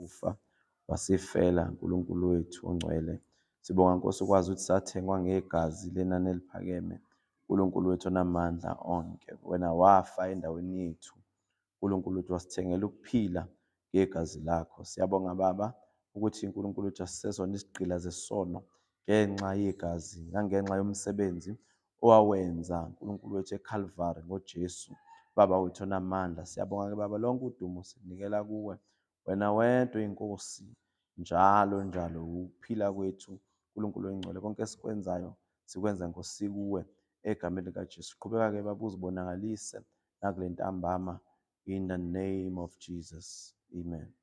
ukufa, wasifela, Nkulunkulu wethu ongcwele. Sibonga, Nkosi, ukwazi ukuthi sathengwa ngegazi lenani eliphakeme. Nkulunkulu wethu onamandla onke, wena wafa endaweni yethu. Nkulunkulu wethu, wasithengela ukuphila ngegazi lakho. Siyabonga, Baba, ukuthi, Nkulunkulu wethu, asisezona isigqila zesono ngenxa yegazi nangenxa yomsebenzi owawenza, Nkulunkulu wethu, eCalvary ngoJesu, Baba wethu onamandla. Siyabonga ke, Baba, lonke udumo sinikela kuwe. Wena wedwa inkosi njalo njalo, ukuphila kwethu, Nkulunkulu oyingcwele. Konke esikwenzayo sikwenza, Nkosi, kuwe, egameni likaJesu. Qhubeka ke, Baba, uzibonakalise nakule ntambama, in the name of Jesus. Amen.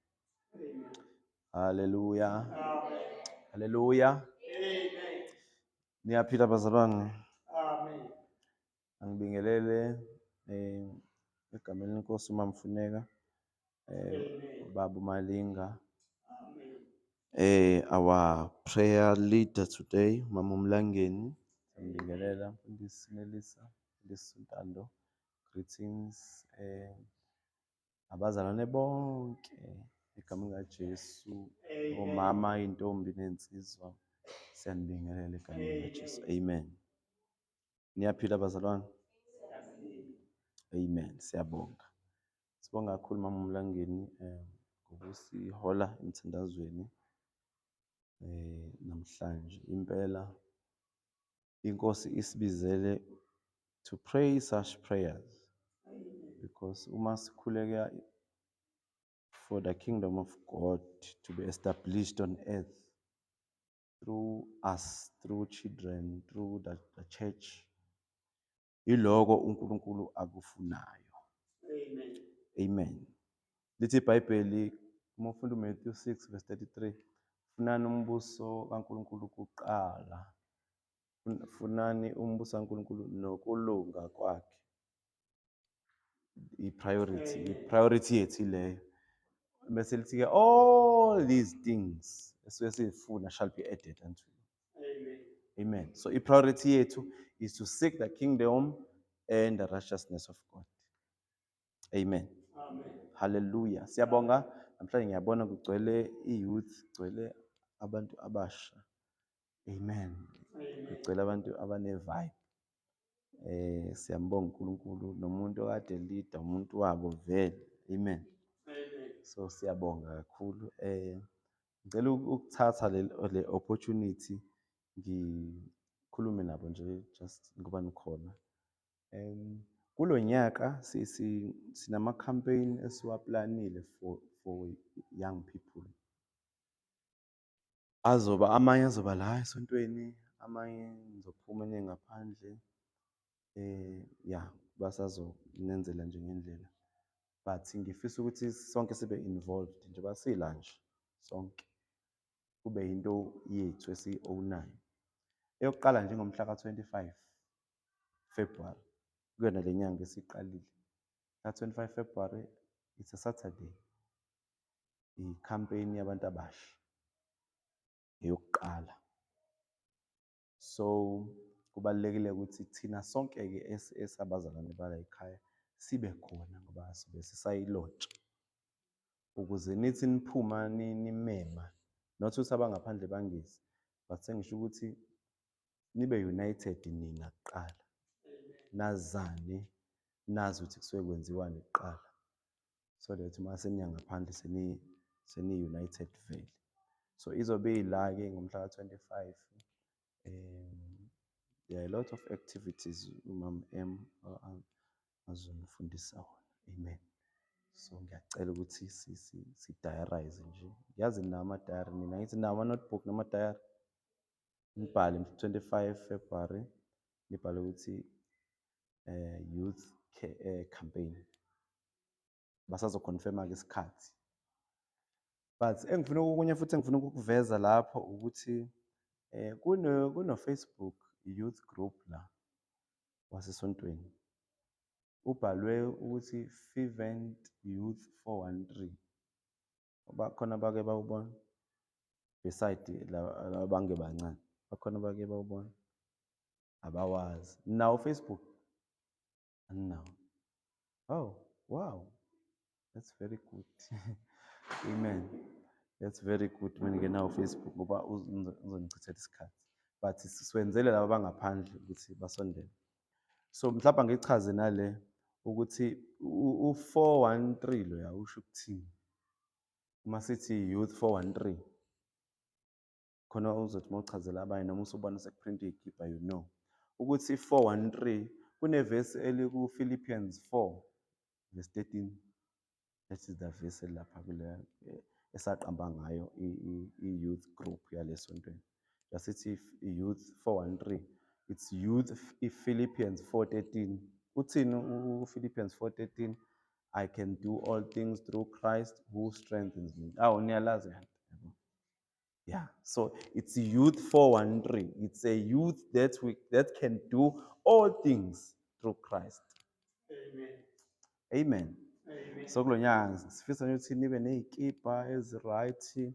Hallelujah. Hallelujah. Niyaphila, bazalwane? Amen. Angibingelele egameni lenkosi uMamfuneka, ubaba uMalinga, our prayer leader today, Mama Umlangeni. Ngibingelela Mfundisi Nelisa, Mfundisi Ntando. Greetings, abazalwane bonke egameni likaJesu, omama, intombi nensizwa. Siyanibingelela egameni likaJesu. Amen. Niyaphila, bazalwane? Amen. Siyabonga. Sibonga kakhulu, Mama Umlangeni, ngokusihola emthandazweni namhlanje. Impela inkosi isibizele to pray such prayers because uma sikhuleka for the kingdom of God to be established on earth through us, through children, through the church, iloko uNkulunkulu akufunayo. Amen. Amen. Lithi iBhayibheli uma ufunda uMatthew 6 verse 33, funani umbuso kaNkulunkulu kuqala. Funani umbuso kaNkulunkulu nokulunga kwakhe. I-priority, i-priority yethu ileyo. Bese lithi ke, all these things esuke sizifuna shall be added unto you. Amen. Amen. So i-priority yethu is to seek the kingdom and the righteousness of God. Amen. Amen. Hallelujah. Siyabonga. Namhlanje ngiyabona kugcwele i-youth, kugcwele abantu abasha. Amen. Amen. Kugcwele abantu abane-vibe. Siyambonga uNkulunkulu nomuntu okade leader, umuntu wabo vele. Amen. Amen. So siyabonga kakhulu. Ngicela ukuthatha le opportunity ngikhulume nabo nje, just ngoba nikhona. Kulo nyaka sinama campaign esiwaplanile for young people. Azoba amanye azoba la esontweni, amanye nizophuma niye ngaphandle. Yeah, basazonenzela nje ngendlela. But ngifisa ukuthi sonke sibe involved njengoba sila nje sonke. Kube into yethu esiyi-ownayo. Eyokuqala nje ngomhla ka-25 February. Kuyona le nyanga esiqalile. Ka-25 February, it's a Saturday. I-campaign yabantu abasha. Eyokuqala. So kubalulekile ukuthi thina sonke-ke esabazalwane bala ekhaya sibe khona ngoba sobe sisayi-launch-a. Ukuze nithi niphuma nimema, not ukuthi abangaphandle bangezi, but sengisho ukuthi nibe united nina kuqala. Nazane, nazi ukuthi kusuke kwenziwani kuqala. So that uma seniya ngaphandle seni united vele. So izobe ila-ke ngomhla ka-25. There are a lot of activities uMam M azonifundisa wona. Amen. So ngiyacela ukuthi si-diarize nje. Yazi ninawo ama-diary nina, ngithi ninawo ama-notebook nama-diary. Nibhale 25 February, nibhale ukuthi youth campaign. Basazo-confirm-a ke isikhathi. But engifuna okunye futhi engifuna ukukuveza lapho ukuthi kuno Facebook youth group la wasesontweni. Ubhalwe ukuthi Fervent Youth 413. Bakhona bake bawubona? Beside laba bangebancane. Bakhona bake bawubona? Abawazi. Nawo Facebook? Aninawo. Oh, wow. That's very good. Amen. That's very good uma ningenawo Facebook ngoba uzonichithela isikhathi. But siwenzele laba abangaphandle ukuthi basondele. So mhlawumbe ngichaze nale ukuthi u-413 loya usho ukuthini. Uma sithi youth 413 khona uzothi uma uchazela abanye noma usubona sekuprint iy'kibha, you know ukuthi 413 kunevesi eliku-Philippians 4 verse 13. That is the verse elapha kule esaqamba ngayo i-youth group yalesontweni. Yasithi youth 413, it's youth Philippians 4:13. Uthini u-Philippians 4:13? I can do all things through Christ who strengthens me. Awu, niyalazi kanti. Yeah, so it's youth 413. It's a youth that can do all things through Christ. Amen. Amen. Amen. So kulo nyaka sifisa nje ukuthi nibe ney'kibha ezi-right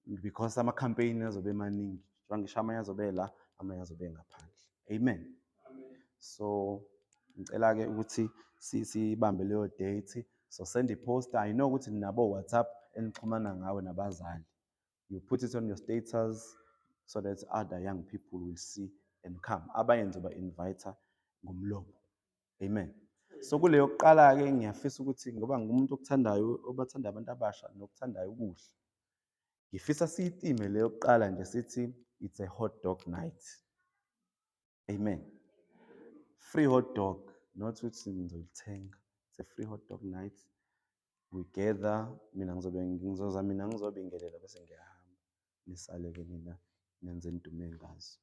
because ama-campaign azobe emaningi. Njengoba ngisho amanye azobe la, amanye azobe ngaphandle. Amen. Amen. So ngicela-ke ukuthi sibambe leyo date. So send i-poster. I know ukuthi ninabo WhatsApp enixhumana ngawe nabazali. You put it on your status so that other young people will see and come. Abanye ngizoba invite ngomlomo. Amen. So kuleyo kuqala-ke ngiyafisa ukuthi ngoba ngumuntu okuthandayo, obathandayo abantu abasha nokuthandayo ukudla. Ngifisa siyitime leyo kuqala nje sithi it's a hot dog night. Amen. Free hot dog, not ukuthi ngizoyithenga. It's a free hot dog night. We gather, mina ngizobe ngizoza, mina ngizobingelela bese ngiyahamba. Nisale-ke nina nenze nidume ngazo.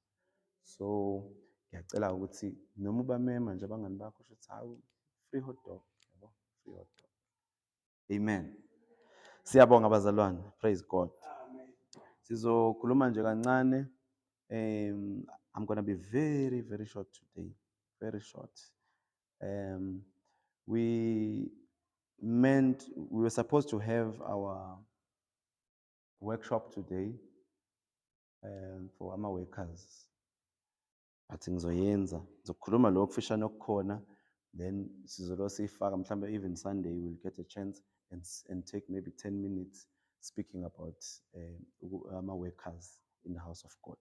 So ngiyacela ukuthi noma ubamema nje abangani bakho usho ukuthi hawu, free hot dog, yabo, free hot dog. Amen. Siyabonga bazalwane. Praise God. Amen. Sizokhuluma nje kancane. I'm going to be very, very short today. Very short. We were supposed to have our workshop today for our workers. But ngizoyenza, ngizokhuluma lokho kufishane okukhona, then sizolo siyifaka mhlambe even Sunday we will get a chance and take maybe 10 minutes speaking about ama workers in the house of God.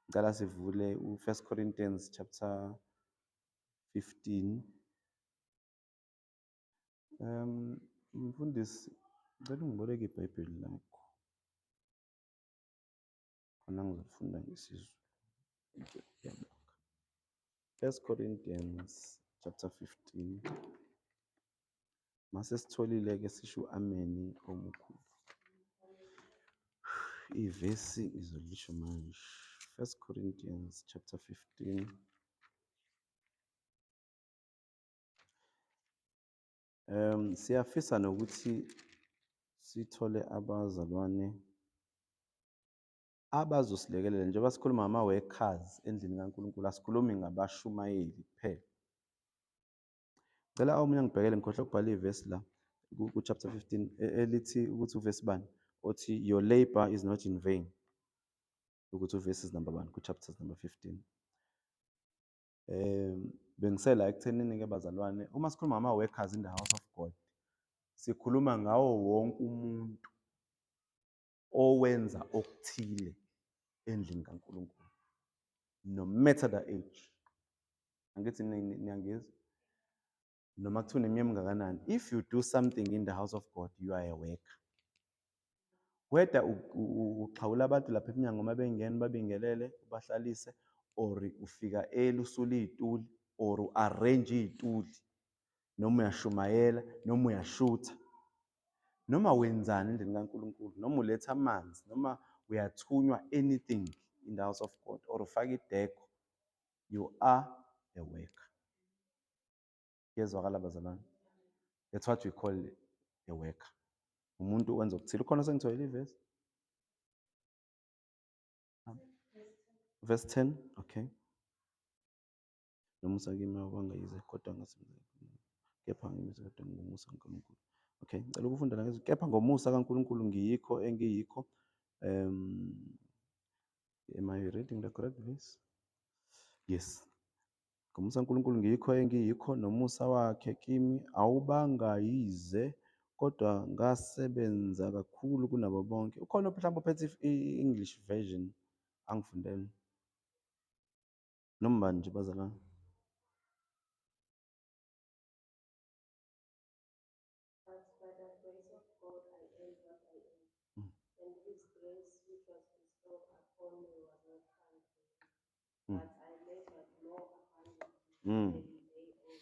Ngicela sivule u-1 Corinthians chapter 15. Mfundisi, ngicela ungiboleke iBhayibheli lakho. Khona ngizofunda ngesiZulu. Ngiyabonga. 1 Corinthians chapter 15. Mase sitholile ke sisho amen omkhulu. Ivesi ngizolisho manje. 1 Corinthians chapter 15. Siyafisa nokuthi sithole abazalwane abazosilekelela. Njengoba sikhuluma ngama-workers endlini kaNkulunkulu, asikhulumi ngabashumayeli kuphela. Ngicela omunye angibhekele, ngikhohlwe ukubhala ivesi la ku-chapter 15 elithi ukuthi uvesi bani, othi your labor is not in vain. Ukuthi uvesi number 1 ku-chapter number 15. Bengisela ekuthenini ke bazalwane, uma sikhuluma ngama-workers in the house of God, sikhuluma ngawo wonke umuntu owenza okuthile endlini kaNkulunkulu, no matter the age. Angithi niyangizwa? Noma kuthiwa uneminyaka engakanani, if you do something in the house of God, you are a worker. Whether uxhawula abantu lapha emnyango uma bengena babingelele, ubahlalise, or ufika early usule iy'tuli, or u-arrange iy'tuli, noma uyashumayela, noma uyashutha, noma wenzani endlini kaNkulunkulu, noma uletha amanzi, noma uyathunywa anything in the house of God, or ufaka idekho, you are a worker. Kuyezwakala bazalwane? That's what we call a worker. Umuntu wenza okuthile. Ukhona sengitholile ivesi? Verse 10, okay. Nomusa kimi awubangayize kodwa ngasemzini. Kepha ngimize kodwa ngomusa kaNkulunkulu. Okay, ngicela ukufunda la ngezwi. Kepha ngomusa kaNkulunkulu ngiyikho engiyikho. Am I reading the correct verse? Yes. Ngomusa kaNkulunkulu ngiyikho engiyikho, nomusa wakhe kimi awubangayize, Kodwa ngasebenza kakhulu kunabo bonke. Ukhona mhlawumbe ophethe i-English version angifundele noma bani nje bazalwane. But by the grace of God I am what I am, and his grace which was bestowed upon me was not found vain. But I labored more abundantly than they all.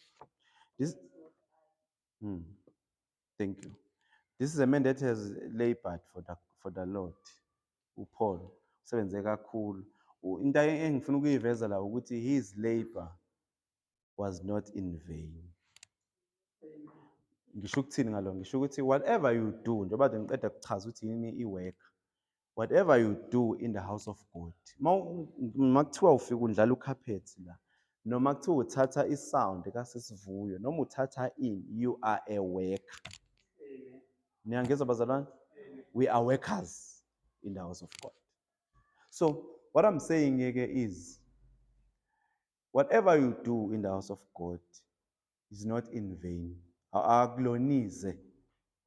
This, Yet not I. Thank you. This is a man that has labored for the Lord. uPaul usebenze kakhulu. Into engifuna ukuyiveza la ukuthi his labor was not in vain. Ngisho ukuthini ngalo? Ngisho ukuthi whatever you do, njengoba kade ngiqeda kuchaza ukuthi yini i-work, whatever you do in the house of God, uma kuthiwa ufika undlala ukhaphethi la, noma kuthiwa uthatha i-sound kasisivuyo, noma uthatha ini, you are a worker. Niyangizwa bazalwane? We are workers in the house of God. So what I'm saying ke is, whatever you do in the house of God is not in vain. Akulonize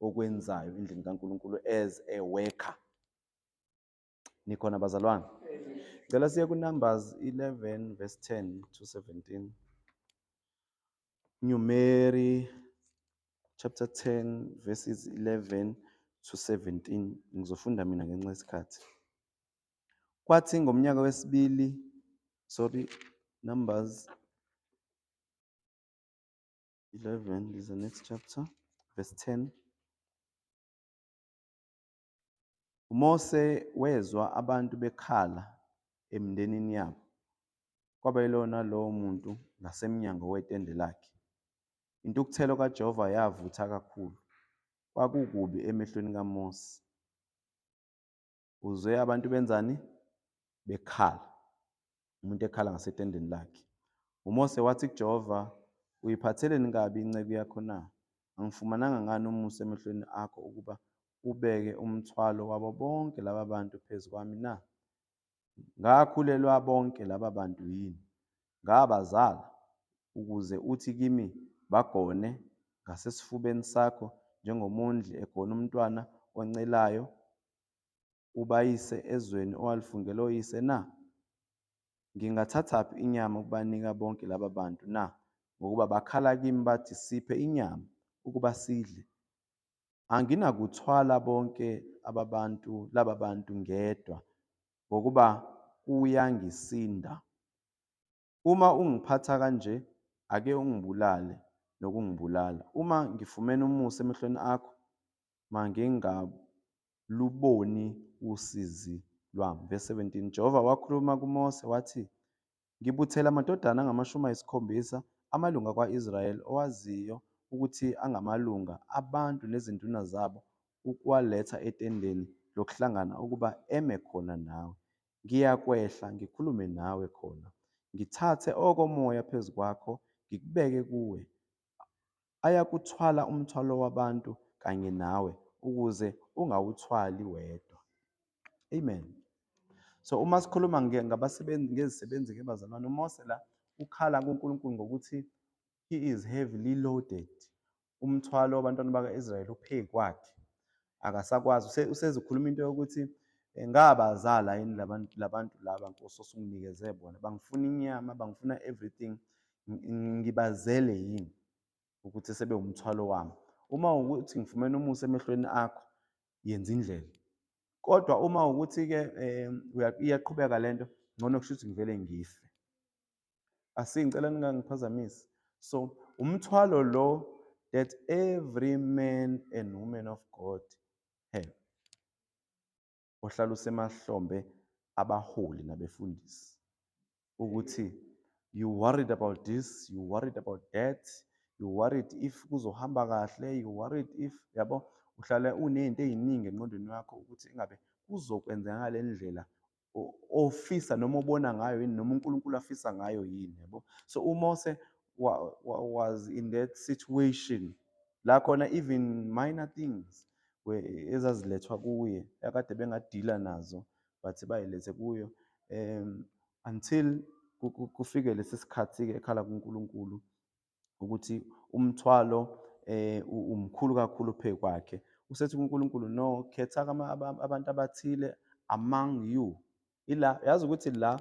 okwenzayo endlini kaNkulunkulu as a worker. Nikhona bazalwane? Ngicela siye ku-Numbers 11 verse 10 to 17. Numeri chapter 10 verses 11 to 17. Ngizofunda mina ngenxa yesikhathi. Kwathi ngomnyaka wesibili, sorry, Numbers 11 is the next chapter, verse 10. uMose wezwa abantu bekhala emndenini yabo. Kwaba yilona lowo muntu ngasemnyango wetende lakhe. Intukuthelo kaJehova yavutha kakhulu. Kwakukubi emehlweni kaMose. Uzwe abantu benzani? Bekhala. Umuntu ekhala ngasetendeni lakhe. uMose wathi kuJehova, uyiphatheleni kabi inceku yakho na? Angifumananga ngani umusa emehlweni akho ukuba ubeke umthwalo wabo bonke laba bantu phezu kwami na? Ngakhulelwa bonke laba bantu yini? Ngabazala ukuze uthi kimi bagone ngasesifubeni sakho njengomondli egona umntwana oncelayo, ubayise ezweni owalifungela oyise na? Ngingathathaphi inyama ukubanika bonke laba bantu na? Ngokuba bakhala kimi bathi, siphe inyama ukuba sidle. Anginakuthwala bonke ababantu laba bantu ngedwa, ngokuba kuyangisinda. Uma ungiphatha kanje, ake ungibulale nokungibulala. Uma ngifumene umusa emehlweni akho, mangingaluboni usizi lwami. Verse 17. Jehova wakhuluma kuMose wathi, ngibuthela amadodana angama-70 amalunga akwa-Israyeli owaziyo ukuthi angamalunga abantu nezinduna zabo, ukuwaletha etendeni lokuhlangana ukuba eme khona nawe. Ngiyakwehla ngikhulume nawe khona, ngithathe okomoya phezu kwakho, ngikubeke kuwe. Ayakuthwala umthwalo wabantu kanye nawe, ukuze ungawuthwali wedwa. Amen. So uma sikhuluma ngabasebenzi, ngezisebenzi ke bazalwane, uMose la ukhala kuNkulunkulu ngokuthi he is heavily loaded. Umthwalo wabantwana baka-Israyeli uphezu kwakhe. Akasakwazi, usezokhuluma into yokuthi ngabazala yini labantu laba Nkosi osunginikeze bona, bangifuna inyama, bangifuna everything, ngibazele yini ukuthi sebe umthwalo wami? Uma ukuthi ngifumene umusa emehlweni akho, yenza indlela. Kodwa uma ukuthi-ke iyaqhubeka lento, ngcono kusho ukuthi ngivele ngife. Asingicela ningangiphazamisi. So umthwalo lo that every man and woman of God have, ohlala usemahlombe abaholi nabefundisi, ukuthi you worried about this, you worried about that, you worried if kuzohamba kahle, you worried if, yabo, uhlala unento eziningi engqondweni yakho ukuthi ingabe kuzokwenzeka ngale ndlela ofisa noma obona ngayo yini, noma uNkulunkulu afisa ngayo yini, yabo. So uMose was in that situation la khona even minor things ezazilethwa kuye akade bengadila nazo, but bayilethe kuyo, until kufike lesi sikhathi-ke ekhala kuNkulunkulu ukuthi umthwalo Umkhulu kakhulu phezu kwakhe. Usethi kuNkulunkulu, no, khetha abantu abathile among you. Ila yazi ukuthi la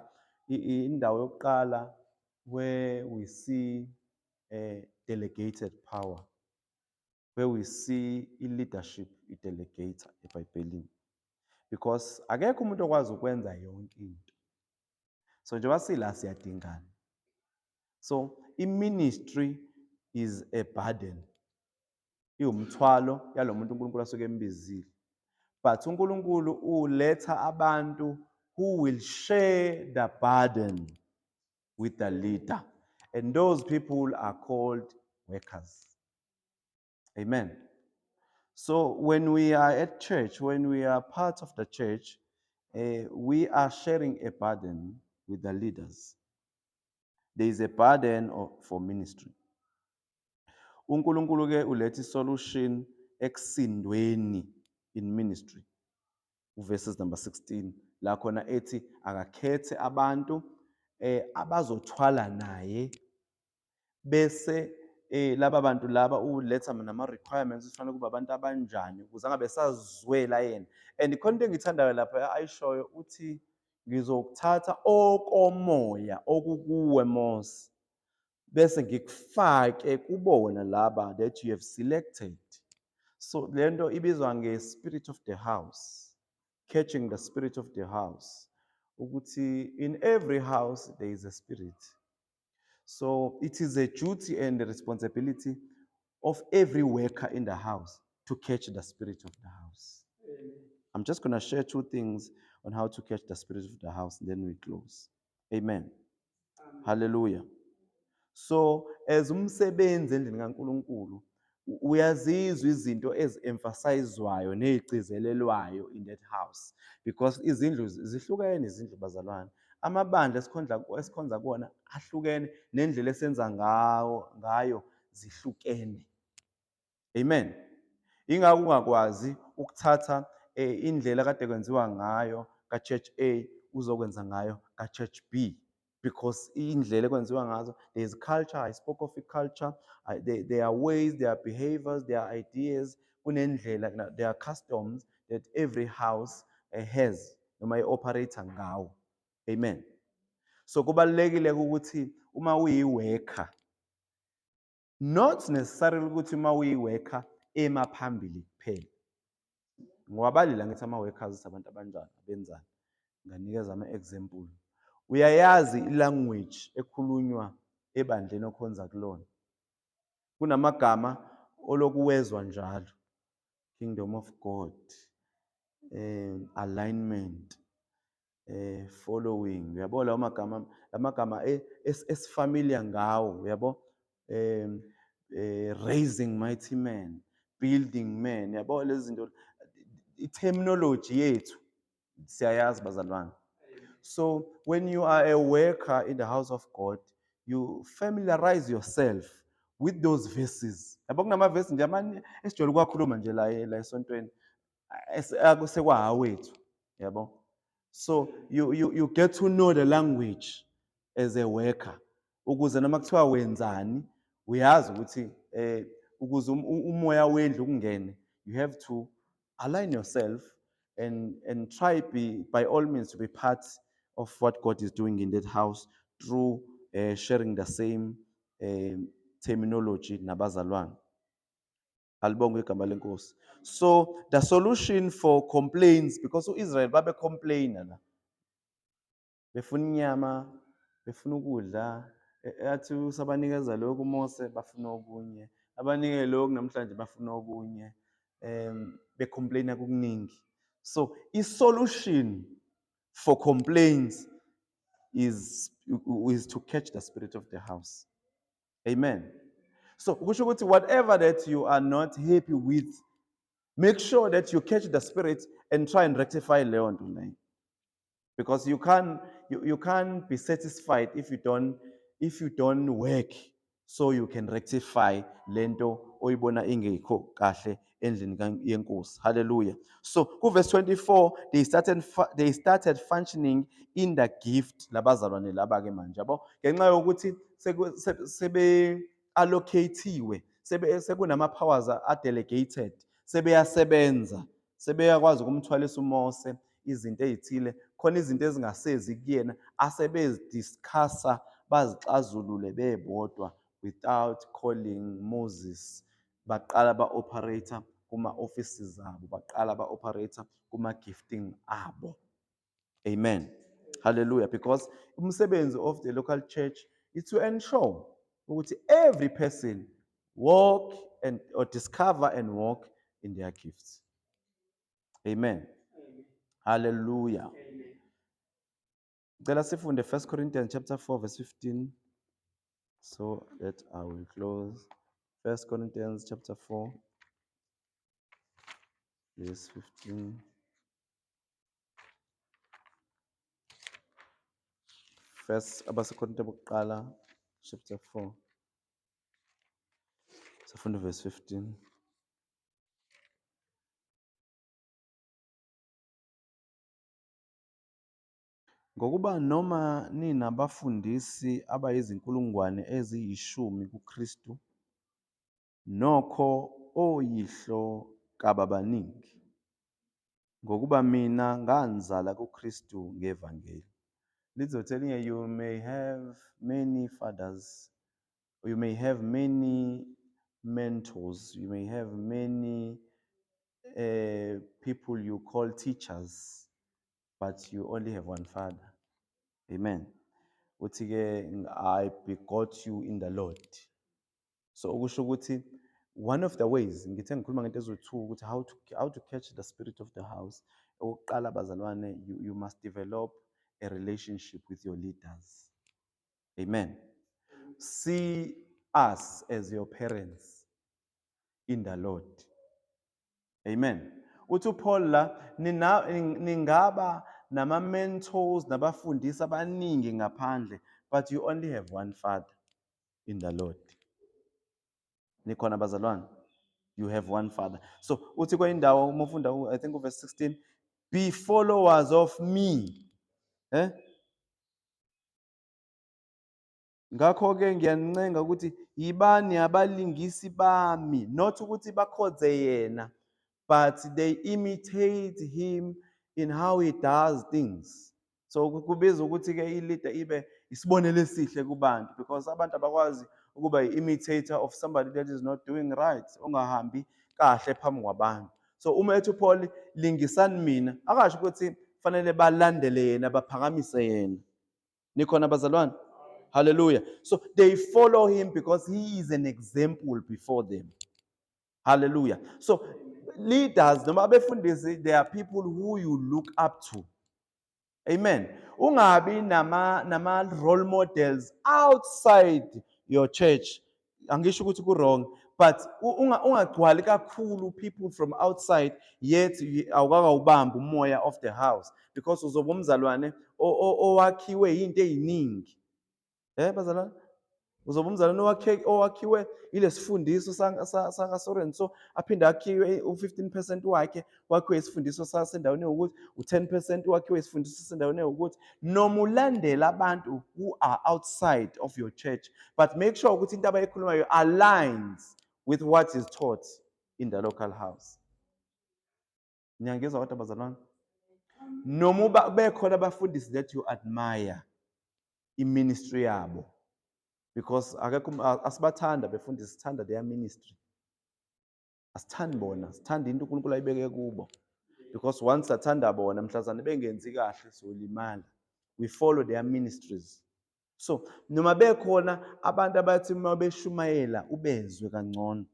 indawo yokuqala where we see delegated power, where we see i-leadership i-delegate-a eBhayibhelini, because akekho umuntu okwazi ukwenza yonke into. So njengoba sila, siyadingana. So i-ministry is a burden, iwumthwalo yalo muntu uNkulunkulu asuke embizile, but uNkulunkulu uletha abantu who will share the burden with the leader, and those people are called workers. Amen. So when we are at church, when we are part of the church, we are sharing a burden with the leaders. There is a burden for ministry. UNkulunkulu ke uletha solution ekusindweni in ministry. Verses number 16 la khona ethi akakhethe abantu abazothwala naye, bese laba bantu laba uletha nama requirements, kufanele kuba abantu abanjani ukuze angabe sazwela yena. And khona into engithandayo lapha ayishoyo, uthi, "Ngizokuthatha okomoya okukuwe, Mose, bese ngikufake kubona laba that you have selected." So lento ibizwa nge-spirit of the house, catching the spirit of the house, ukuthi in every house there is a spirit. So it is a duty and a responsibility of every worker in the house to catch the spirit of the house. I'm just going to share two things on how to catch the spirit of the house, and then we close. Amen. Hallelujah. So as umsebenzi endlini kaNkulunkulu, uyazizwa izinto ezi-emphasizwayo ney'gcizelelwayo in that house, because izindlu zihlukene, izindlu, bazalwane. Amabandla esikhonza kuwona ahlukene, nendlela esenza ngayo zihlukene. Amen. Ingakho ungakwazi ukuthatha indlela kade kwenziwa ngayo ka-church A uzokwenza ngayo ka-church B, because indlela ekwenziwa ngazo, there is culture. I spoke of culture. There are ways, there are behaviors, there are ideas, kunendlela, there are customs that every house has noma i-operate-a ngawo. Amen. So kubalulekile ukuthi uma uyi-worker, not necessarily ukuthi uma uyi-worker emaphambili kuphela, ngoba balila ngithi ama-workers abantu abanjani, abenzani. Nganikeza ama-example. Uyayazi i-language ekhulunywa ebandleni okhonza kulona. Kunamagama olokuwezwa njalo, kingdom of God, alignment, following, uyabo lawo magama, lamagama esifamiliar ngawo, uyabo, raising mighty men, building men, yabo lezi zinto, i-terminology yethu siyayazi, bazalwane. So when you are a worker in the house of God, you familiarize yourself with those verses, yabo. Kunamavesi nje amanye esijwayele ukuwakhuluma nje la esontweni, sekuwawethu, yabo. So you get to know the language as a worker, ukuze noma kuthiwa wenzani, uyazi ukuthi ukuze umoya wendlu kungene, you have to align yourself and try by all means to be part of what God is doing in that house through sharing the same terminology nabazalwane. Alibongwe igama leNkosi. So the solution for complaints, because uIsrael babe complain la, befuna inyama, befuna ukudla, athi usabanikeza lokhu uMose, bafuna okunye, abanike lokhu namhlanje, bafuna okunye, becomplaina kukuningi. So i-solution for complaints is to catch the spirit of the house. Amen. So kusho ukuthi whatever that you are not happy with, make sure that you catch the spirit and try and rectify leyo nto leyo, because you can't be satisfied if you don't work so you can rectify lento oyibona ingekho kahle endlini yeNkosi. Hallelujah. So ku verse 24, they started functioning in the gift, labazalwane laba ke manje, yabo, ngenxa yokuthi sebe allocatiwe, Sekunama-powers a-delegated, sebeyasebenza, sebeyakwazi ukumthwalisa uMose izinto ey'thile, khona izinto ezingasezi kuyena asebezidiscussa bazixazulule bebodwa without calling Moses. Baqala ba-operate kuma-offices abo, baqala ba-operate kuma-gifting abo. Amen. Hallelujah. Because umsebenzi of the local church is to ensure ukuthi every person walk and or discover and walk in their gifts. Amen. Amen. Hallelujah. Amen. Ngicela sifunde 1 Corinthians chapter 4 verse 15 so that I will close. 1 Corinthians chapter 4 verse 15. First abaseKorinte bokuqala chapter 4. Sifunda verse 15. Ngokuba noma ninabafundisi abayizinkulungwane eziyishumi kuKristu, nokho oyihlo kababaningi, ngokuba mina nganzala kuKristu ngevangeli. Lizothi elinye, you may have many fathers, you may have many mentors, you may have many people you call teachers, but you only have one father. Amen. Uthi ke, I begot you in the Lord. So okusho ukuthi one of the ways, ngithe ngikhuluma ngento eziwu-2 ukuthi how to catch the spirit of the house. Okokuqala bazalwane, you must develop a relationship with your leaders. Amen. See us as your parents in the Lord. Amen. Uthi uPaul la, ningaba nama mentors nabafundisi abaningi ngaphandle, but you only have one father in the Lord. Nikhona bazalwane? You have one father. So uthi kwenye indawo uma ufunda I think verse 16, be followers of me. Ngakho-ke ngiyanincenga ukuthi yibani abalingisi bami, not ukuthi bakhonze yena, but they imitate him in how he does things. So kubiza ukuthi-ke i-leader ibe isibonelo esihle kubantu, because abantu abakwazi ukuba i-imitator of somebody that is not doing right, ongahambi kahle phambi kwabantu. So uma ethi uPaul lingisani mina, akasho ukuthi fanele balandele yena, baphakamise yena. Nikhona bazalwane? Hallelujah. So they follow him because he is an example before them. Hallelujah. So leaders, noma abefundisi, they are people who you look up to. Amen. Ungabi nama role models outside your church. Angisho ukuthi ku wrong, but ungagcwali kakhulu people from outside, yet awukakawubambi umoya of the house, because uzoba umzalwane owakhiwe into eziningi. Bazalwane, uzoba umzalwane owakhiwe ilesifundiso saka so aphinde akhiwe u15% wakhe wakhiwe isifundiso sasendaweni yokuthi, u10% wakhiwe isifundiso sasendaweni yokuthi. Noma ulandela abantu who are outside of your church, but make sure ukuthi into abayikhulumayo aligns with what is taught in the local house. Niyangizwa kodwa bazalwane? Noma bekhona abafundisi that you admire i-ministry yabo, because akekho asibathanda befundisi, sithanda their ministry. Asithandi bona, sithanda into uNkulunkulu ayibeke kubo, because once sathanda bona mhlazane bengenzi kahle solimala. We follow their ministries. So noma bekhona abantu abathi uma beshumayela ubezwe kangcono,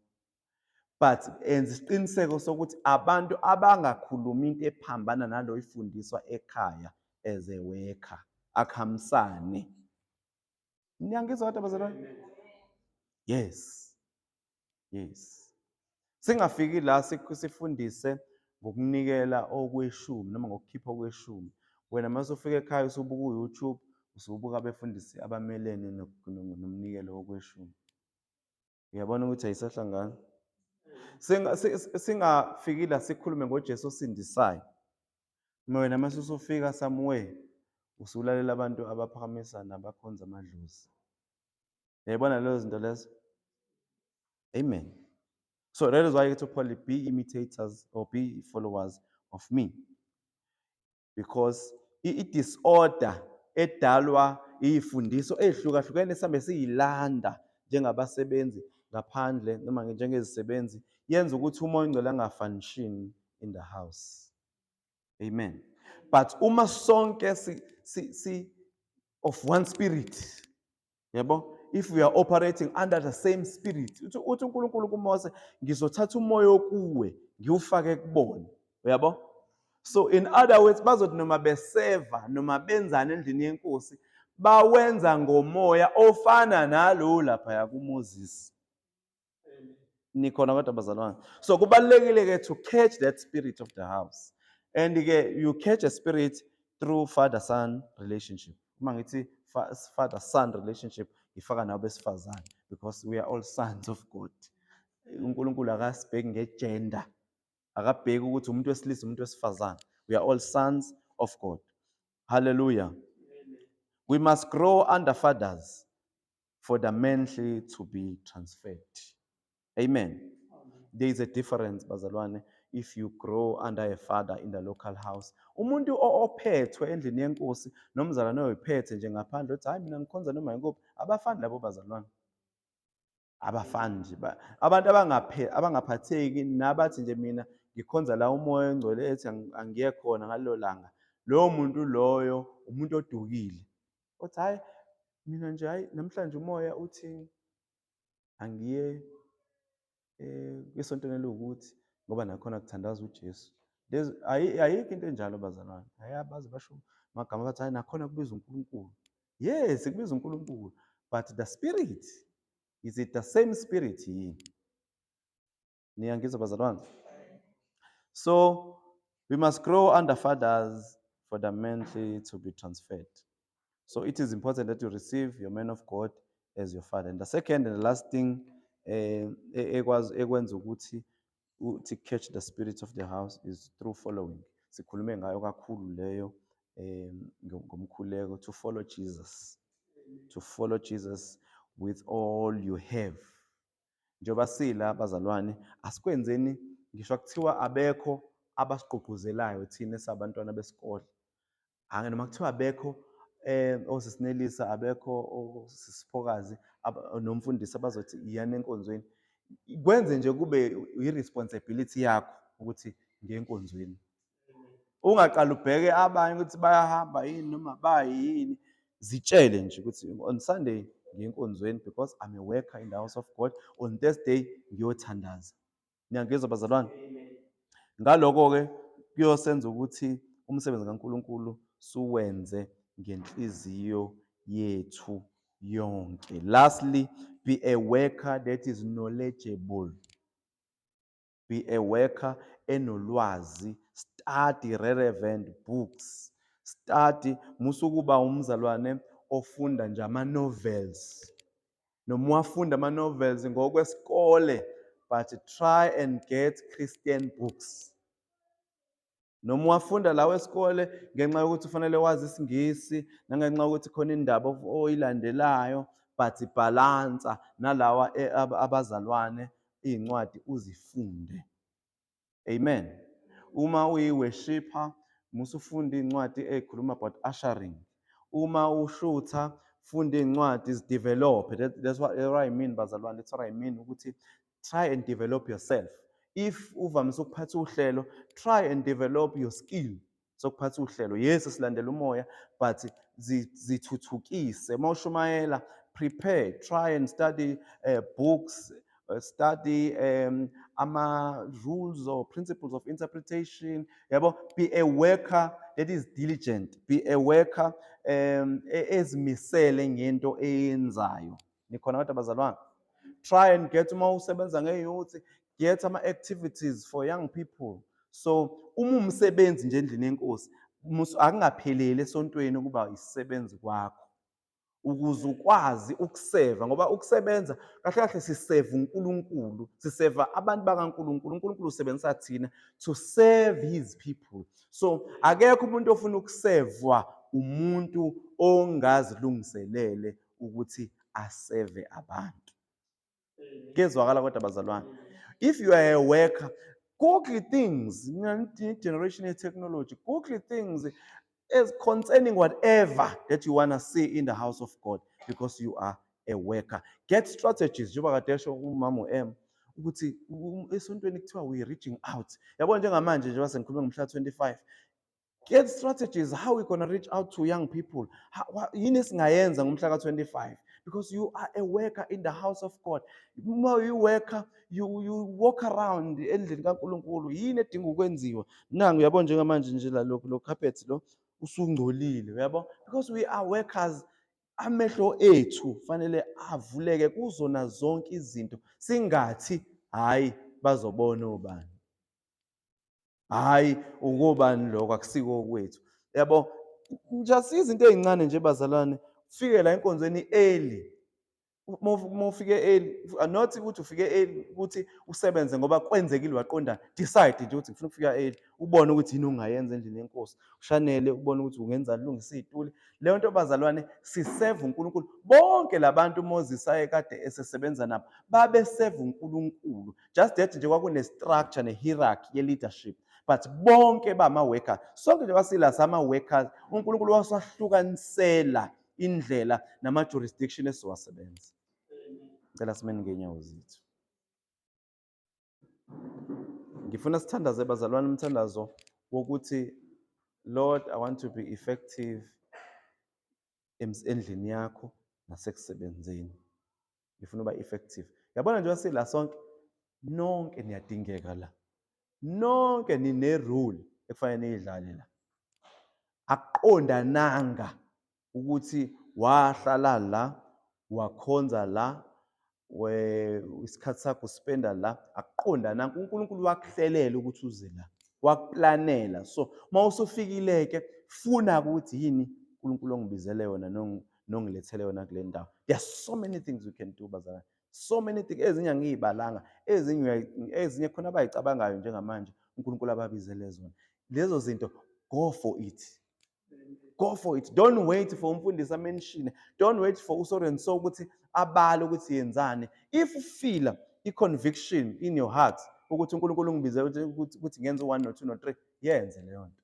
but enza isiqiniseko sokuthi abantu abangakhulumi into ephambana nalo ifundiswa ekhaya as a worker akuhambisane. Niyangizwa kodwa bazalwane? Yes. Yes. Singafiki la sifundise ngokunikela okweshumi noma ngokukhipha okweshumi. Wena mase ufika ekhaya usubuka uYouTube, usubuka abefundisi abamelene nomnikelo wokweshumi. Uyabona ukuthi ayisahlangani? Singafiki la sikhulume ngoJesu osindisayo. Wena mase usufika somewhere usulalela abantu abaphakamisa nabakhonza amadlozi. Uyayibona lezo zinto lezo? Amen. So that is why you Paul, be imitators or be followers of me. Because i-disorder edalwa ifundiso ehlukahlukene sambe siyilanda njengabasebenzi ngaphandle noma njengezisebenzi yenza ukuthi uMoya oNgcwele angafunction in the house. Amen. But uma sonke si of one spirit, yabo, if we are operating under the same spirit, uthi uNkulunkulu kuMose, ngizothatha umoya okuwe ngiwufake kubona, uyabo? So in other words, bazothi noma beseva noma benzani endlini yenkosi, bawenza ngomoya ofana nalo lapha kuMoses. Nikhona kodwa bazalwane? So kubalulekile ke to catch that spirit of the house. And ke you catch a spirit through father-son relationship. Uma ngithi father-son relationship, ifaka nabo besifazane, because we are all sons of God. uNkulunkulu akasibheki ngegender, akabheki ukuthi umuntu wesilisa umuntu wesifazane. We are all sons of God. Hallelujah. Amen. We must grow under fathers for the mantle to be transferred. Amen. Amen. There is a difference, bazalwane, if you grow under a father in the local house. Umuntu ophethwe endlini yenkosi nomzalwane oyiphethe nje ngaphandle uthi hayi mina ngikhonza noma yikuphi, abafani labo bazalwane. Abafani nje. Abantu abangaphatheki nabathi nje mina ngikhonza la uMoya oNgcwele ethi angiye khona ngalelo langa. Lowo muntu loyo umuntu odukile. Uthi hayi mina nje hayi namhlanje umoya uthi angiye esontweni elukuthi ngoba nakhona kuthandaza uJesu. Ayikho into enjalo bazalwane. Ayabazi basho amagama bathi hayi nakhona kubiza uNkulunkulu. Yes, kubiza uNkulunkulu, but the spirit, is it the same spirit yini? Niyangizwa bazalwane? So we must grow under fathers for the mantle to be transferred. So it is important that you receive your man of God as your father. And the second and the last thing ekwenza ukuthi to catch the spirit of the house is through following. Sikhulume ngayo kakhulu leyo ngomkhuleko, to follow Jesus. To follow Jesus with all you have. Njengoba sila bazalwane, asikwenzeni ngisho kuthiwa abekho abasigqugquzelayo thina esabantwana besikole. Ake noma kuthiwa abekho osisinelisa, abekho osisiphokazi nomfundisi abazothi iyani enkonzweni. Kwenze nje kube i-responsibility yakho ukuthi ngiye enkonzweni. Ungaqali ubheke abanye ukuthi bayahamba yini noma bayini. Zitshele nje ukuthi on Sunday ngiye enkonzweni because I'm a worker in the house of God. On Thursday ngiyothandaza. Niyangizwa bazalwane? Ngalokho-ke kuyosenza ukuthi umsebenzi kaNkulunkulu suwenze ngenhliziyo yethu yonke. Lastly, be a worker that is knowledgeable. Be a worker enolwazi. Study relevant books. Study, musukuba umzalwane ofunda nje ama-novels. Noma uwafunda ama-novels ngokwesikole, but try and get Christian books. Noma uwafunda lawo esikole ngenxa yokuthi ufanele wazi isiNgisi nangenxa yokuthi khona indaba oyilandelayo, but balansa nalawa abazalwane iy'ncwadi uzifunde. Amen. Uma uyi-worshipper, musufunda iy'ncwadi ey'khuluma about ushering. Uma ushutha, funda iy'ncwadi zidevelop. That's what I mean bazalwane, that's what I mean ukuthi try and develop yourself. If uvamise ukuphatha uhlelo, try and develop your skill sokuphatha uhlelo. Yes, silandela umoya, but zithuthukise. Uma ushumayela, prepare, try and study books, study ama rules or principles of interpretation. Yabo, be a worker that is diligent. Be a worker ezimisele ngento eyenzayo. Nikhona kodwa bazalwane? Try and get, uma usebenza nge-youth, get ama-activities for young people. So uma umsebenzi nje endlini yenkosi, akungapheleli esontweni ukuba isisebenzi kwakho, ukuze ukwazi ukuseva, ngoba ukusebenza kahle kahle siseva uNkulunkulu, siseva abantu bakaNkulunkulu. uNkulunkulu usebenzisa thina to serve his people. So akekho umuntu ofuna ukusevwa umuntu ongazilungiselele ukuthi aseve abantu. Kuyezwakala kodwa bazalwane. If you are a worker, Google things, generation ye-technology, Google things as concerning whatever that you want to see in the house of God, because you are a worker. Get strategies. Njengoba kade esho umama u-M ukuthi esontweni kuthiwa we reaching out. Yabo njengamanje njengoba sengikhulume ngomhla 25. Get strategies how we gonna reach out to young people. Yini esingayenza ngomhla ka-25? Because you are a worker in the house of God. Uma you worker, you walk around endlini kaNkulunkulu. Yini edinga ukwenziwa? Nangu uyabo njengamanje nje la lo carpet lo usungcolile, uyabo? Because we are workers. Amehlo ethu fanele avuleke kuzona zonke izinto. Singathi hayi bazobona obani. Hayi ukubani lokho akusiko kwethu. Yabo nje izinto ezincane nje bazalwane, ufike la enkonzweni early. Uma ufike early, not ukuthi ufike early ukuthi usebenze ngoba kwenzekile waqonda, decide nje ukuthi ngifuna ukufika early, ubone ukuthi yini ongayenza endlini yenkosi, ushanele ubone ukuthi ungenzani, ulungise izitulo. Leyo nto bazalwane, siseva uNkulunkulu. Bonke labantu uMoses ayekade esesebenza nabo babeseva uNkulunkulu, just that nje kwakune structure ne hierarchy ye leadership, but bonke bama workers. Sonke nje basila sama workers, uNkulunkulu wasahlukanisela indlela nama jurisdiction esiwasebenza. Ngicela simeni ngenyawo zethu. Ngifuna sithandaze bazalwane umthandazo wokuthi Lord, I want to be effective endlini yakho nasekusebenzeni. Ngifuna ukuba effective. Yabona nje sila sonke, nonke niyadingeka la. Nonke nine role ekufanele niyidlale la. Akuqondananga ukuthi wahlala la, wakhonza la, isikhathi sakho uspenda la, akuqondananga. uNkulunkulu wakuhlelela ukuthi uze la, wakuplanela. So uma usufikile ke, funa ukuthi yini uNkulunkulu ongibizele yona nongilethele yona kule ndawo. There are so many things we can do bazalwane, so many things. Ezinye angiyibalanga, ezinye khona abayicabangayo njengamanje uNkulunkulu ababizele zona. Lezo zinto, go for it. Go for it. Don't wait for umfundisi amention. Don't wait for uso and so ukuthi abale ukuthi yenzani. If you feel i conviction in your heart ukuthi uNkulunkulu ungibize ukuthi ngenze 1 no 2 no 3, yenze leyo nto.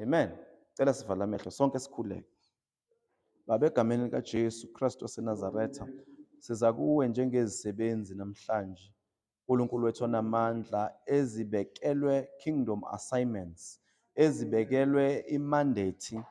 Amen. Cela sivale amehlo sonke sikhuleke. Baba, egameni likaJesu Kristu waseNazaretha, siza kuwe njengezisebenzi namhlanje. uNkulunkulu wethu onamandla, ezibekelwe kingdom assignments, ezibekelwe imandate,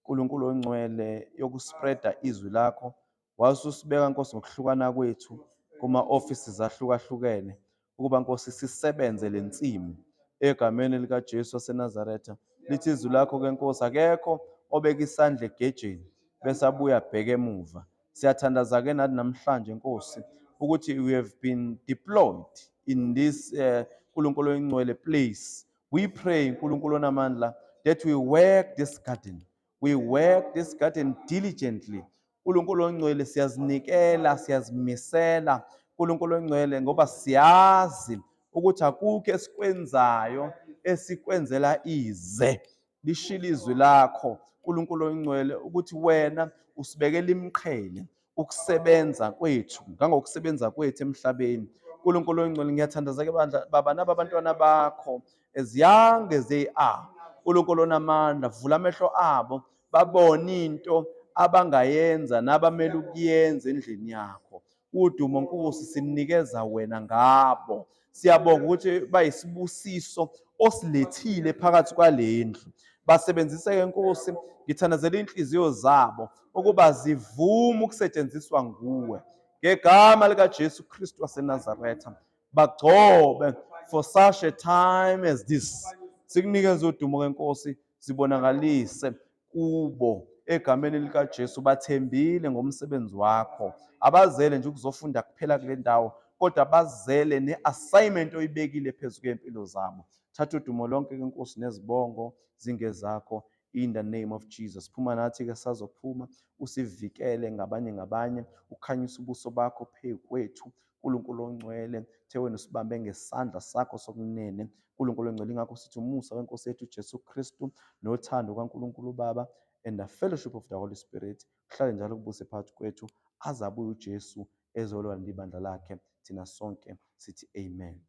uNkulunkulu ongcwele, yokuspreada izwi lakho. Wasusibeka Nkosi ngokuhlukana kwethu kuma offices ahlukahlukene ukuba Nkosi sisebenze lensimu egameni likaJesu waseNazaretha. Lithi izwi lakho ke Nkosi, akekho obeka isandla egejeni bese abuya abheke emuva. Siyathandaza ke nathi namhlanje Nkosi ukuthi we have been deployed in this uNkulunkulu oyingcwele place. We pray uNkulunkulu onamandla that we work this garden. We work this garden diligently. uNkulunkulu ongcwele, siyazinikela, siyazimisela uNkulunkulu ongcwele, ngoba siyazi ukuthi akukho esikwenzayo esikwenzela ize. Lishilo izwi lakho uNkulunkulu ongcwele ukuthi wena usibekela imiqhele ukusebenza kwethu, ngangokusebenza kwethu emhlabeni. uNkulunkulu ongcwele, ngiyathandaza ke bandla baba naba abantwana bakho as young as they are. uNkulunkulu onamandla, vula amehlo abo babone into abangayenza nabamele ukuyenza endlini yakho. Udumo Nkosi sinikeza wena ngabo. Siyabonga ukuthi bayisibusiso osilethile phakathi kwalendlu. Basebenzise Nkosi, ngithandazela inhliziyo zabo ukuba zivume ukusetshenziswa nguwe. Ngegama lika Jesu Kristu waseNazaretha, bagcobe for such a time as this. Sikunikeze udumo ke Nkosi, sibonakalise kubo egameni lika Jesu. Bathembile ngomsebenzi wakho, abazele nje ukuzofunda kuphela kule ndawo, kodwa bazele ne-assignment oyibekile phezu kwempilo zabo. Thatha udumo lonke ke Nkosi, nezibongo zingezakho in the name of Jesus. Phuma nathi ke sazophuma, usivikele ngabanye ngabanye, ukhanyise ubuso bakho phezu kwethu uNkulunkulu ongcwele. The wena usibambe ngesandla sakho sokunene uNkulunkulu ongcwele. Ingakho sithi umusa wenkosi yethu Jesu Kristu nothando kaNkulunkulu Baba and the fellowship of the Holy Spirit kuhlale njalo kubuse phakathi kwethu azabuye uJesu. ezolanda ibandla lakhe. Thina sonke sithi amen.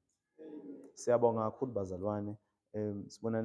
Siyabonga kakhulu bazalwane. Sibonane.